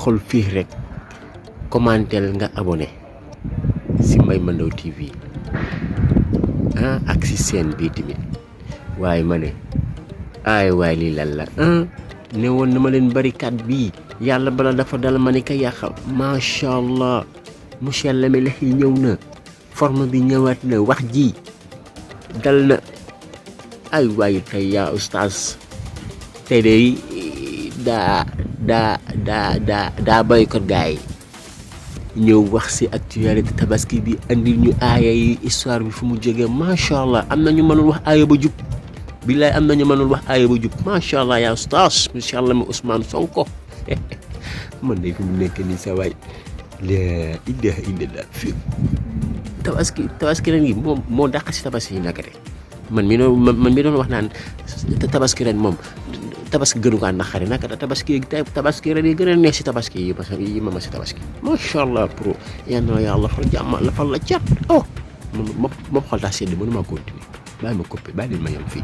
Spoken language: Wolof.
xol fii rek commenter nga abonné si Mbaye Mandaw TV ak si seen bii tamit waaye ma ne ay waay lii lan la ne woon na ma leen barikat bii yàlla bala dafa dal ma ne ka yàqa macha allah monsieur Lamine Lahi ñëw na forme bi ñëwaat na wax ji dal na ay waay tey yaa oustaz tey day daa boycott gaay ñëw wax si actualité tabaski bi andil ñu aaya yi histoire bi fu mu jógee macha allah am na ñu mënul wax aaya ba jub billaay am na ñu mënul wax aaya ba jub macha allah yaa oustaz macha allah mi Ousmane Sonko man de fi mu nekk nii sa waay la ilaha illallah fi tabaski ren gi moom moo dàq si tabaski yi naka de man mi doon wax naan tabaski ren moom tabaski gënu kaa naqari naka tabaski ren yi gën a neex si tabaski yi parce que yi ma si tabaski macha allah pro yal na yàlla fal jàmm la fal la cat moom xool daa sedd mënuma continuer bàyyi ma coupé bàyyi leen ma yem fii